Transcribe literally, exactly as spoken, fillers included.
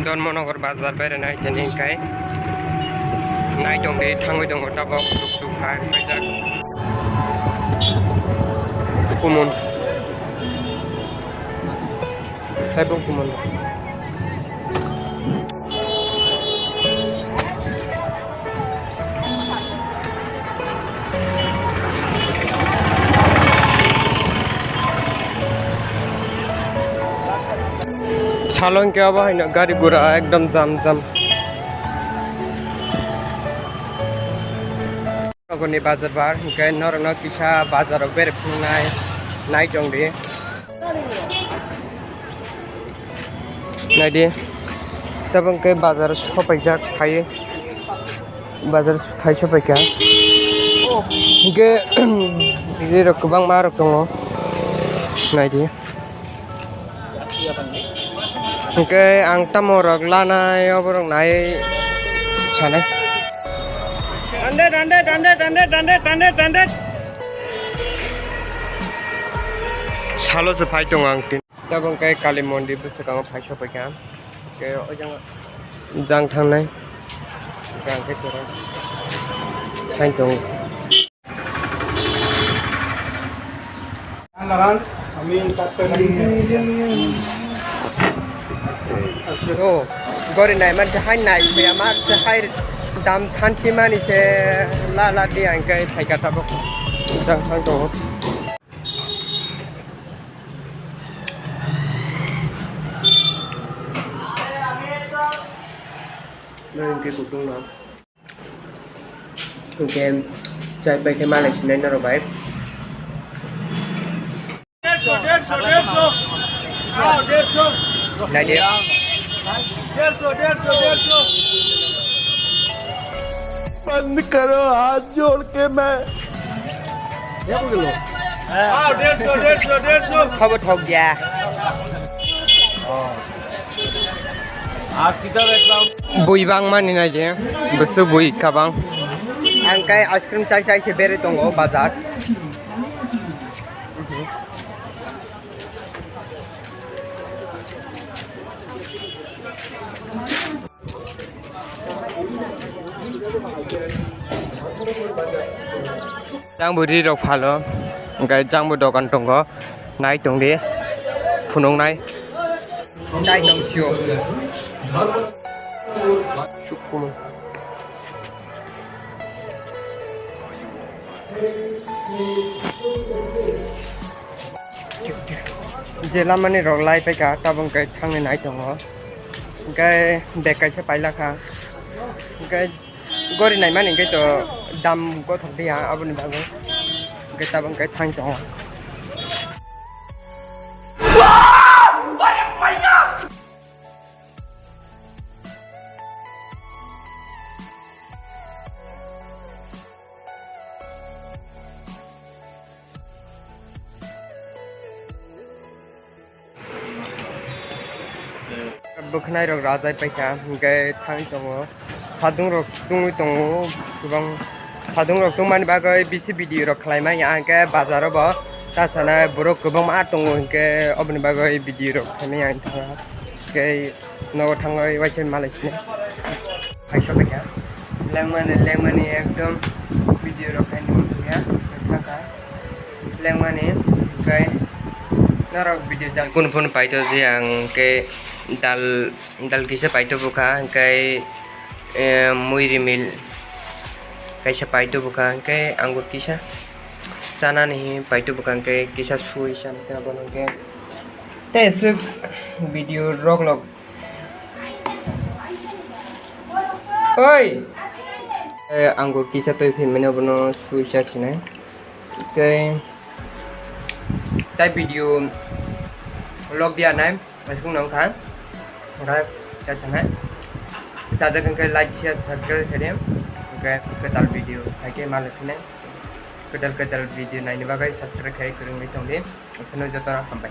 Dharmanagar bazar bere nai tini kai. Nai tong di thangwi tongo tabok tuk tuk hai paijak. Kumun. Saibo kumun. Salo hwnkhe obo haino gari gura ekdom jam jam. Nogorni bazar bar hwnkhe norokno kisa bazarrok bere phunuknai nai tong di. Naidi, tabuk khe bazar sopaijak phai, bazar phai sopaikha. Hwnkhe, ree rok kwbangma rok tongo. Naidi. Hwnkhe ang tamo rok lanai, oborok nai sanai. Salo se phai tongo ang tin. Tabuk khe Kali mondir bwskango phai sopaikha. Khe o jang, jang thangnai. Jang khe tere. Thank you. O, gori nai man se hai nai se ama se hai dam santi mani se la la di ang khe phaikha tabuk. Jang thang tongo. Nang hwnkhe kutung no. Hwnkhe chai pai khe malai sinai norok bai. Naidi. बंद करो, हाथ जोड़ के मैं। आओ, डेढ़ सौ, डेढ़ सौ, डेढ़ सौ। Khabo thok ya. आज किधर है cloud? Bui bang mani nai je, bwswk bui kabang. Ang kai ice cream chai chai se bere tongo bazar. Jang bo ree rok phalo, hwnkhe jang bo dokan tongo, nai tong di, phunuknai. Nai tong sio. Sukkum. Je lamani rok lai paikha, tabuk hwnkhe thangwi nai tongo. Hwnkhe bag kaisa pailakha. Hwnkhe gori naimani hwnkhe to dam gothok diya aboni bagwi. Hwnkhe tabuk hwnkhe thang tongo. Bwkhwnai rok rajai paikha, hwnkhe thangwi tongo. Sadung rok tungwi tongo, kwbang sadung rok tungmani bagwi bisi video rok khlai manya, hwnkhe bazar o bo ta sana borok kwbangma tongo, hwnkhe oboni bagwi video rok khlai manya ang thangkha. Hwnkhe Nogo thangwi waisa malai sini. Hai sopaikha. Lengmani, lengmani ekdom video rok khaini muchungya. Thangkha. Lengmani, kai norok video jang. Kunu phone paito je ang ke dal, dal kisa paito bukha, kai, eh, mui rimil kaisa paito bukha, kai angur kisa chanani paito bukha, kai kisa sui san te abono ke. Tei aswk video rok lok. Oi! Eh, angur kisa toi phimani abono suisa sinai. Tei, tai video log dia nai, aswk nang kha. Hwnkhe chasanai. Chajak hwnkhe like, share, subscribe khaidi. Hwnkhe kwtal video haikhe malai phine. Kwtal kwtal video naini bagwi subscribe khai kwrwngwi tongdi. Aswkno jotono hambai.